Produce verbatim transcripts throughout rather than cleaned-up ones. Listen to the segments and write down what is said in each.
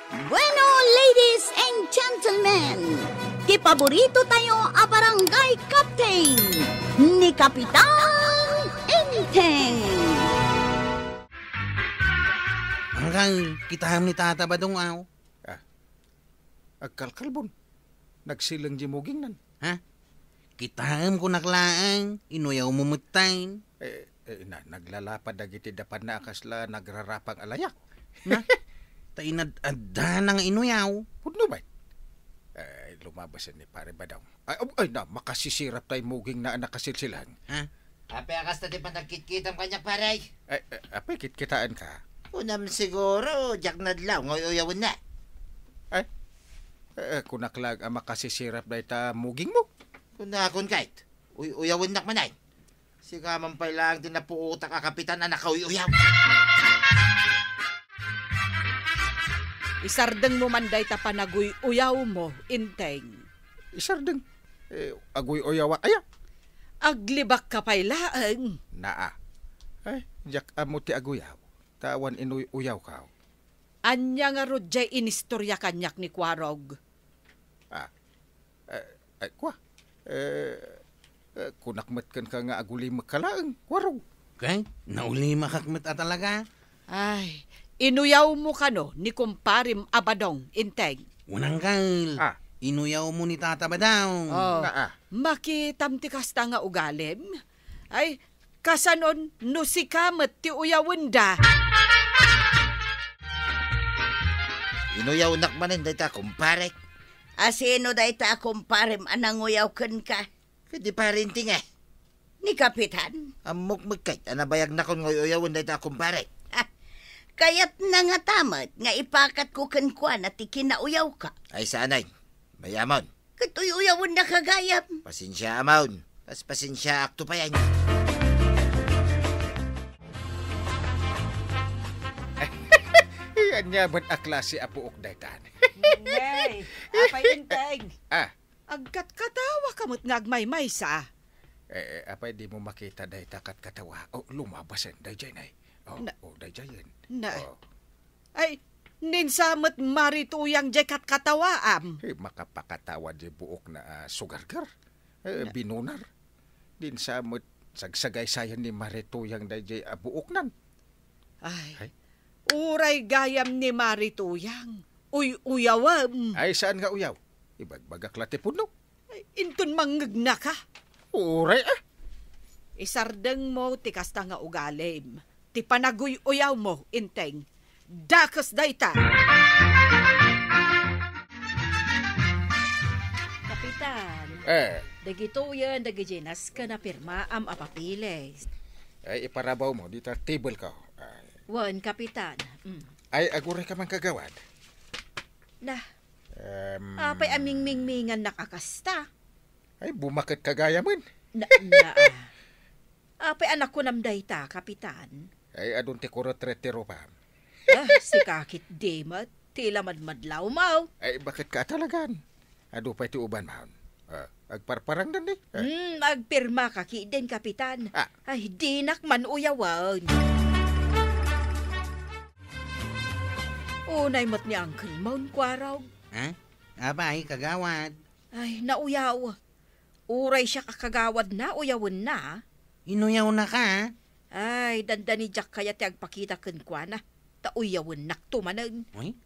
Bueno, ladies and gentlemen, ti paborito tayo a barangay captain, ni Kapitan Enteng. Angkal, kitaem ni Tata Badong, aw. Ah, agkalkalbon. Nagsileng di mugingnan. Ha? Kitaem kunak laeng, inuyawmo metten. Eh, eh, na, naglalapad dagiti dapanna a kasla nagrarapang a layak. Na? Ta inad-addana nga inuyaw. Pudno met. Eh, lumabasen ni Pare Badong. Ay, um, ay, na, makasisirap tay mugingna a nakasilsilang. Ha? Apay a kasta ti panagkitkitam kaniak, pare? Ay, eh, apay kitkitaenka? Kunam siguro, diak nadlaw nga uyawenna. Ay, eh, kunak laeng a makasisirap dayta mugingmo. Kunakon kayat, uy-uyawennak manen. Sika man pay laeng ti napuotak a kapitan a nakauy-uyaw. Isardengmo man dayta panaguy-uyawmo, Enteng. Isardeng? Eh, aguy-uyawak aya? Aglibakka pay laeng. Naa. Ay, diak ammo ti aguyaw. Ta awan inuy-uyawko. Ania ngarud diay inistorya kaniak ni Kuarog? Ah, eh, eh, kua, eh, eh, kunak met kenka nga agulimekka laeng, Kuarog. Ket, naulimakak met a talaga. Ay, inuyawmo kano ni kumparem a Badong, Enteng? Wen angkel. Ah. Inuyawmo ni Tata Badong. Oh, Naa. Makitam ti kasta nga ugalim? Ay, kasanon no sika met ti uyawenda? Inuyawnak manen dayta kumparek. A sino dayta a kumparem a nanguyaw kenka? Ket di Pare Enteng, eh. Ni Kapitan? Ammok met kayat a nabayagnakon nga uyawen dayta a kumparek. Ha, kayatna ngata met nga ipakatko kenkuana ti kinauyawka. Ay, saanen. Bay-amon. Ket uy-uyawennaka gayam. Pasensiaamon. Pas-, pasensiaakto payen. Ania met a klase a buok daytan? Ngay, Apay Enteng. Ah. Agkatkatawaka met nga agmaymaysa. Eh, eh, apay dimo makita dayta katkatawa? Oh, lumabasen, daydiay, nay. Oh, Na- oh, daydiayen. Na- Oh. Ay, ninsa met marituyang diay katkatawaam. Eh, makapakatawa diay buokna a sugargar. Eh, Na- binunar. Ninsa met sagsagaysayan ni marituyang daydiay a buoknan. Ay, Ay. Uray gayam ni marituyang. Uy-uyawem. Ay, saan nga uyaw? Ibagbagak la ti pudno. Ay, inton mangngegnaka. Uray, ah. Isardengmo ti kasta nga ugalim. Ti panaguy-uyawmo, Enteng. Dakes dayta. Kapitan, Eh. dagitoyen dagiti nasken a pirmaam a papeles. Ay, iparabawmo dita table ko. Ay. Wen, Kapitan. Mm. Ay, agurayka man, kagawad. Na, Em. Apay a mingmingmingannak a kasta? Ay, bumaket ka gayamen. Na, na, ah. Apay a nakunam dayta, Kapitan? Ay, adun ti kuretretiropam. Ah, sika ketdi met, ti la madmadlawmo. Ay, baket ka talagan? Adu pay ti ubanmon. Ah, agparparangdan di. Ah. Hmm, agpirmaka ketdin, Kapitan. Ah. Ay, dinak man uyawen. Unay met ni Uncle Mon, Kuarog. Ha? Apay, kagawad? Ay, nauyaw. Uray siak a kagawadna, uyawenna. Inuyawnaka? Ay, dandani diak kayat ti agpakita kenkuana. Ta uyawennakto manen. Uy,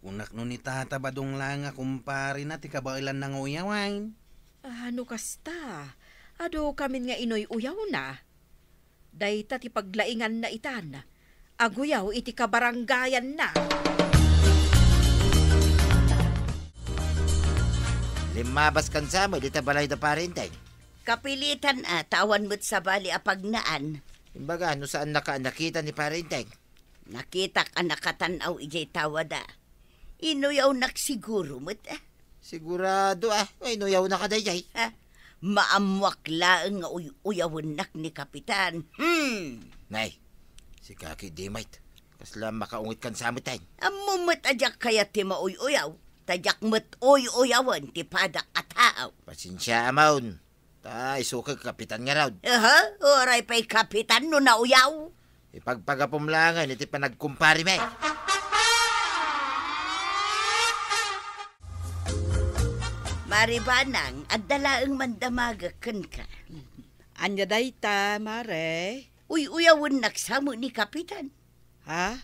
kunak no ni Tata Badong laeng a kumparena ti kabaelanna nga uyawen. Ah, no kasta, adu kamin nga inuy-uyawna. Dayta ti paglainganna itan. Aguyaw iti kabarangayanna. Limmabas kansa met ita balay da Pare Enteng. Kapilitan a, ta awan met sabali a pagnaan. Imbaga, no saannaka a nakita ni Pare Enteng? Nakitak a nakatan-aw idiay tawada. Inuyawnak siguro met, ah. Sigurado, ah, nga inuyawnaka daydiay. Ah, maammoak laeng nga uy-uyawennak ni Kapitan. Hmm. Nay, sika ketdi met. Kasla makaungit kansa metten. Ammom met a diak kayat ti mauy-uyaw, ta diak met uy-uyawen ti padak a tao. Pasensiaamon. Ta, isu ket kapitan ngarud. Aha, uray pay kapitan no nauyaw. Ipagpagapum laengen iti panagkumparimi. Ari banang, adda laeng mandamagek kenka. Ania dayta, Mare? Uy-uyawennak sa met ni Kapitan. Ha?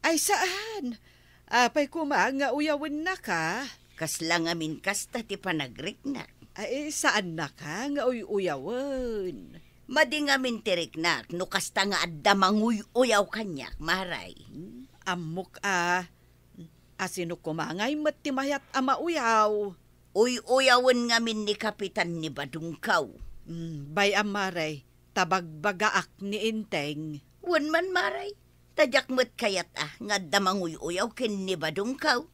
Ay, saan. Apay koma nga uyawennaka? Kasla ngamin kasta ti panagriknak. Ay, saannaka nga uy-uyawen. Madi ngamin ti riknak no kasta nga adda manguy-uyaw kaniak, Mare. Ammok a, asino koma ngay met ti mayat a mauyaw? Uy-uyawen ngamin ni Kapitan ni Badongkaw. Mm, bay-am, Mare, ta bagbagaak ni Enteng. Wen man, Mare, ta diak met kayat a nga adda manguy-uyaw ken ni Badongkaw.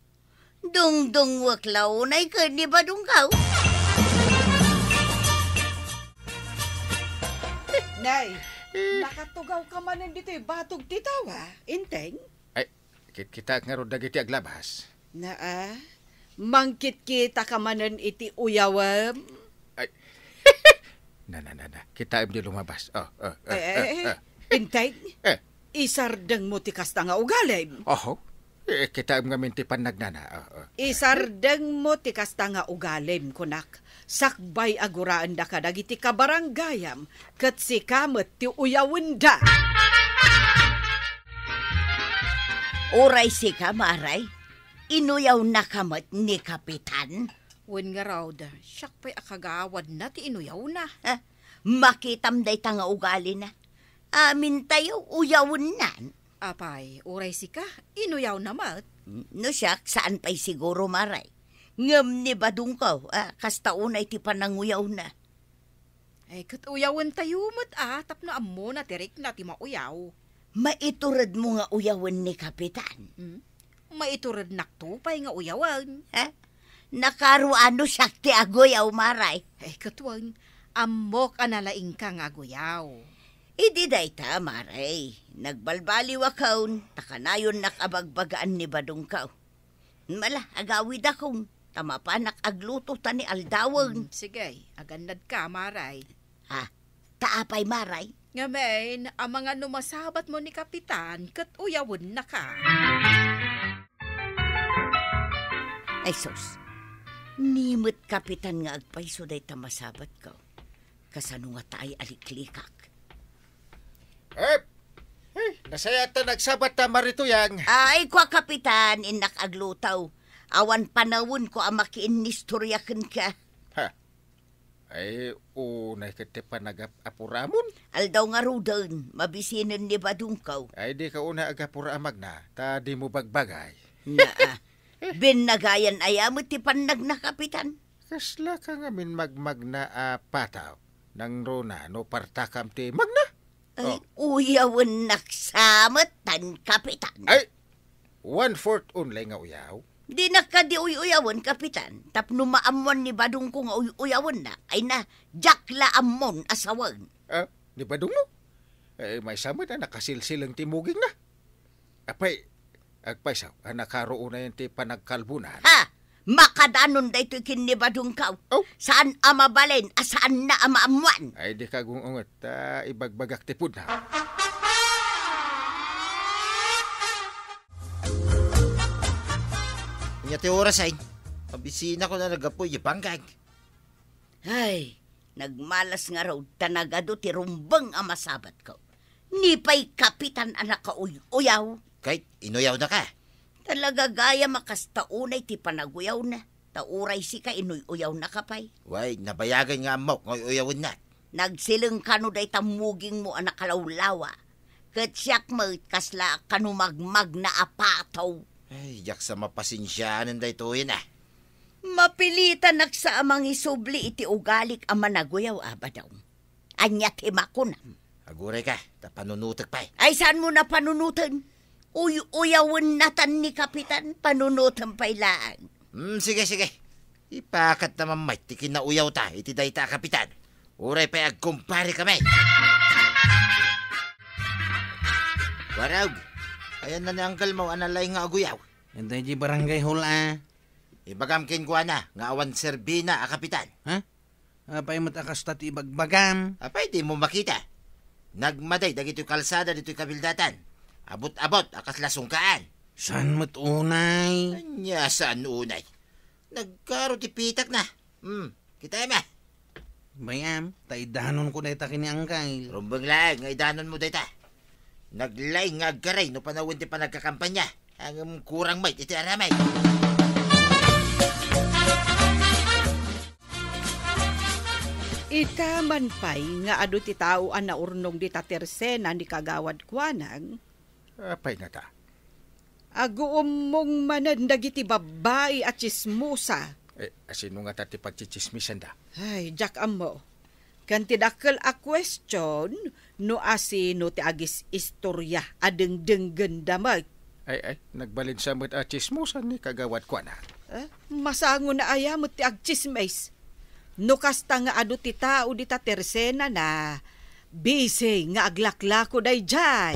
Dungdungwek la unay ken ni Badongkaw. Nay, nakatugawka manen ditoy batog ti tawa, Enteng? Ay, kitkitaek ngarud dagiti aglabas. Naa, mangkitkitaka manen iti uyawem? Ay. Na, na, na, na. Kitaem di lumabas. Oh, oh, oh, Eh, oh, eh, oh. Enteng? Eh. Isardengmo ti kasta nga ugalim. Oho. Eh, kitaem ngamin ti pannagnana. Oh, oh. Isardengmo ti kasta nga ugalim, kunak. Sakbay a guraendaka dagiti kabaranggayam, ket sika met ti uyawenda. Uray sika, Mare, inuyawnaka met ni Kapitan? Wen ngarud, siak pay a kagawadna ti inuyawna. Ha? Makitam dayta nga ugalina. Amintayo, uyawennan. Apay, uray sika, inuyawna met? No siak, saan pay siguro, Mare. Ngem ni Badongkaw, ah, kasta unay ti pananguyawna. Ay, ket uyawentayo met a, tapno ammona ti rikna ti mauyaw. Maituredmo nga uyawen ni Kapitan? Hmm? Maiturednakto pay nga uyawen. Ha? Nakaruano siak ti aguyaw, Mare? Ay, ket wen, ammok a nalaingka nga aguyaw. Idi dayta, Mare, nagbalbaliwakon, ta kanayonnak a bagbagaan ni Badongkaw. Mala, agawidakon, ta mapanak agluto ta ni aldawen. Hmm, sige, agannadka, Mare. Ha? Ta apay, Mare? Ngamin, amangan no masabatmo ni Kapitan ket uyawennaka. Ay sus, ni met Kapitan nga agpayso dayta masabatko. Kasano ngata ay aliklikak? Eh, eh, nasayaat ta nagsabat ta, Mare Tuyang. Ay, kua, Kapitan, innak agluto. Awan panawenko a makiinnistoria kenka. Ha? Ay, unay ket ti panagap-apuramon. Aldaw ngaruden, mabisinen ni Badongkaw. Ay, dika unay agapura a magna, ta dimo bagbagay. Naa. Binnagayan aya met ti pannagna, Kapitan? Kaslaka ngamin magmagna a pataw? Nangruna no partakam ti magna? Ay, oh, uyawennak sa met tan, Kapitan. Ay, one-fourth only nga uyaw? Dinak kadi uy-uyawen, Kapitan. Tapno maammoan ni Badongko nga uy-uyawennak, ay na, diak la ammon a sawen. Ah, ni Badongmo? Eh, maysa met a nakasilsileng ti mugingna. Apay, agpayso a nakaruonayen ti panagkalbona. Ha! Makadanon daytoy ken ni Badongkaw. Oh. Saan a mabalin a saanna a maammoan. Ay, dika agung-unget, ta ibagbagak ti pudno. Ania ti oras ay? Pabisinak a naggapu idiay bangkag. Ay, nagmalas ngarud ta nagadu ti rumbeng a masabatko. Ni pay Kapitan a nakauy-uyaw. Ket inuyawnaka? Talaga gayam a kasta unay ti panaguyawna, ta uray sika inuy-uyawnaka pay. Way, nabayagen nga ammok nga uy-uyawennak. Nagsileng kano dayta mugingmo a nakalawlawa. Ket siak met kasla kano magmagna a pataw. Ay, diak sa mapasensianen daytoyen a. Mapilitanak sa a mangisubli iti ugalik a managuyaw a, Badong. Ania ti makunam? Agurayka, ta panunotek pay. Ay, saanmo na panunoten? Uy-uyawen natan ni Kapitan, panunoten pay laeng. Hmm, sige, sige. Ipakatna man met ti kinauyawta iti dayta a Kapitan. Uray pay agkumpare kami. Warog, ayanna ni uncle mo a nalaing nga aguyaw. Ita idiay barangay hall a. Ibagam kenkuana nga awan serbina a Kapitan. Ha? Apay met a kasta ti ibagbagam? Apay, dimo makita? Nagmaday dagitoy kalsada ditoy kabildatan. Abut-abut a kasla sungkaan. Saan met unay? Ania saan unay? Nagkaro ti pitakna. Hmm, kitaem a. Bay-am, ta idanonko dayta ken ni Angkel. Rumbeng laeng nga idanonmo dayta. Naglaing nga aggaray no panawen ti panagkakampanya. Ngem kurang met iti aramid. Ita man pay nga adu ti tao a naurnong dita tersena ni Kagawad Kuanang. Apay ngata? Aguummong manen dagiti babbai a tsismosa. Eh, asino ngata ti pagtsitsismisanda? Ay, diak ammo. Ken ti dakkel a question, no asino ti agis-istorya a dengdenggenda met. Ay, ay, nagbalin sa met a tsismosan ni Kagawad Kuana. Eh, masango na aya met ti agtsismis? No kasta nga adu ti tao dita tersenana, busy nga aglaklako daydiay.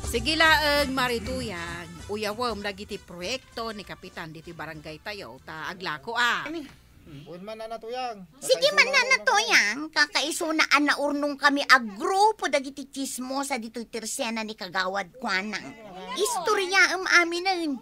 Sige laeng, Mari Tuyang, uyawem dagiti proyekto ni Kapitan ditoy barangay tayo, ta aglako a. Wen man, Nana Tuyang. Sige man, Nana Tuyang, kakaisuna a naurnong kami a grupo dagiti tsismosa ditoy tersena ni Kagawad Kuanang. Istoryaem aminen.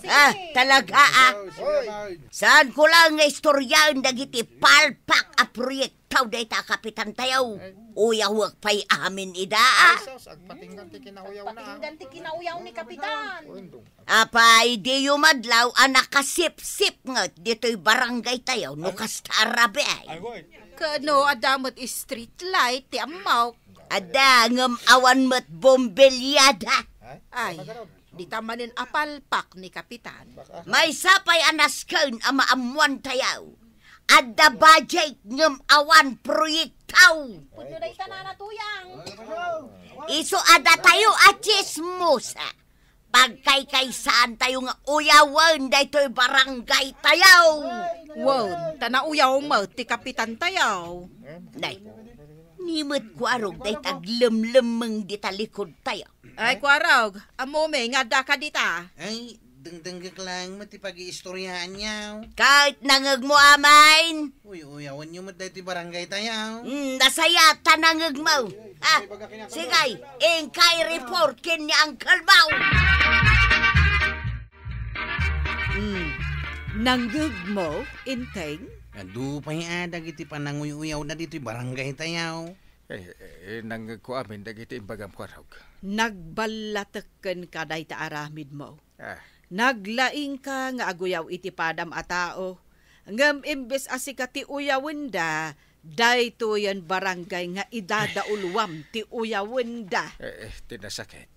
Ah, talaga, ah. Oy. Saanko lang nga istoryaen dagiti palpak a proyekto dayta a kapitan tayo. Uyawek pay amin ida, ah. Ay, sus, agpatinggan ti kinauyaw na, ah. Agpatinggan ti kinauyaw ni Kapitan. Oy, dong. Apay, diyo madlaw a nakasipsip nget ditoy barangay tayo, no kasta a rabii. Ay, oy. Kano, adda met street light ti ammok. Adda, ngem awan met bombelyada. Ay, ay, ano ka ron? Dita manen a palpak ni Kapitan. Baka. Maysa pay a nasken a maammuan tayo. Adda budget ngem awan proyekto. Pudno dayta, Nana Tuyang. Isu a datayo a tsismosa. Pagkaykaysaan tayo nga uyawen daytoy barangay tayo. Wen, ta nauyaw met ti kapitan tayo. Nay, ni met kuarog dayta aglemlemmeng dita likud tayo. Ay, kuarog, ammom nga adda ka dita. Ay, dengdenggek laeng met ti pagiistoryaanyo. Ket nangngegmo, Amay? Uy, uyawenyo met daytoy barangay tayo. Hmm, nasayaat ta nangngegmo. Ah, sige, inkay report ken ni Uncle Mau. Hmm, nangngegmo, Enteng? Adu pay a dagiti pananguy-uyawda ditoy barangay tayo. Eh, eh, nangngegko amin dagiti imbagam, kuarog. Nagballatek kenka dayta aramidmo. Ah. Naglaingka nga aguyaw iti padam a tao, ngem imbes a sika ti uyawenda, daytoyen barangay nga idadauluam ti uyawenda. Eh, eh, ti nasakit.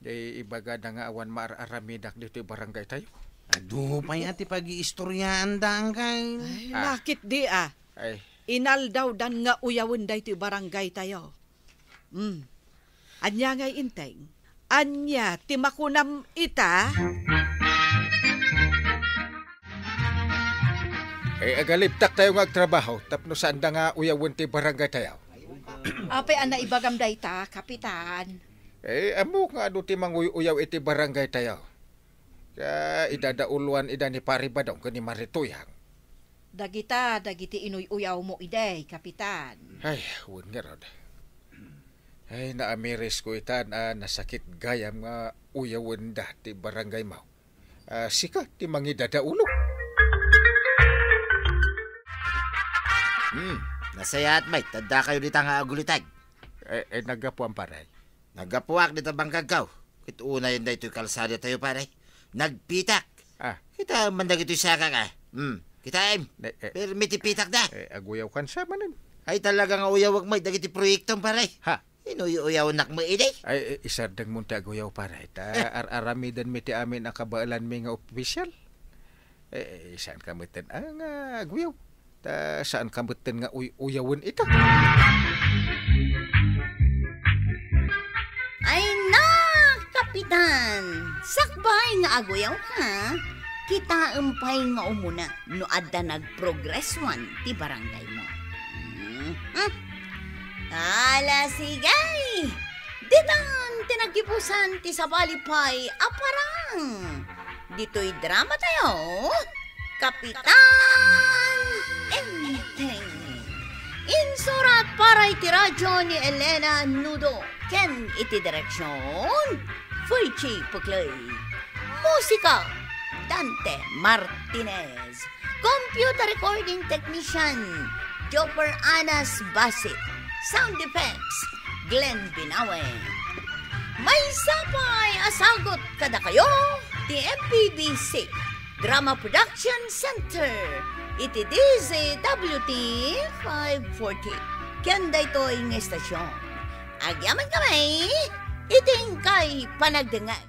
Di ibagada nga awan maar-aramidak ditoy barangay tayo. Adu pay a ti pagiistoryaanda, Angkay. Ay, ah, nakit di, ah. Ay. Inaldawdan nga uyawen daytoy barangay tayo. Hmm. Ania ngay, Enteng? Ania ti makunam ita? Eh, agalibtak tayo nga agtrabaho tapno saanda nga uyawen ti barangay tayo. Apay a naibagam dayta, Kapitan? Eh, ammok nga adu ti manguy-uyaw iti barangay tayo. Ket idadauluan ida ni Pari Badong ken ni Mari Tuyang. Dagita dagiti inuy-uyawmo idi, Kapitan. Ay, wen ngarud. Ay, naamirisko itan a nasakit gayam nga uyawenda ti barangaymo. Ah, sika ti mangidadaulo. Hmm, nasayaat met ta addakayo dita nga aguliteg. Eh, eh, naggapuam, pare. Naggapuak dita bangkagko. Ket unayen daytoy kalsada tayo, pare. Nagpitak. Ah. Kitaem man dagitoy sakak, ah. Hmm, kitaem. Ne-, eh. Permi ti pitakda. Eh, aguyawkan sa manen. Ay, talaga nga uyawek met dagiti proyektom, pare. Ha? Inuy-uyawnak met idi. Ay, eh, isardengmo ti aguyaw, pare. Ta ar-aramidenmi ti amin a kabaelanmi nga opisyal. Eh, eh, saanka metten a nga aguyaw. Ta saanka metten nga uy-uyawen ita. Ay na, Kapitan! Sakbay nga aguyaw ka, kitaem pay nga umuna no adda nagprogresuan ti barangaymo. Mhm. Ala, sige! Ditan ti naggibusan ti sabali pay a parang. Ditoy drama tayo, Kapitan Enteng. Insurat para iti radyo ni Elena Nudo ken iti direksyon, Fuichi Pukley. Musika, Dante Martinez. Computer recording technician, Jopper Anas Basit. Sound effects, Glenn Binawe. Maysa pay a sagut kadakayo ti M P B C Drama Production Center iti D Z W T five forty. Ken daytoy nga estasion, agyamankami iti inkay panagdengngeg.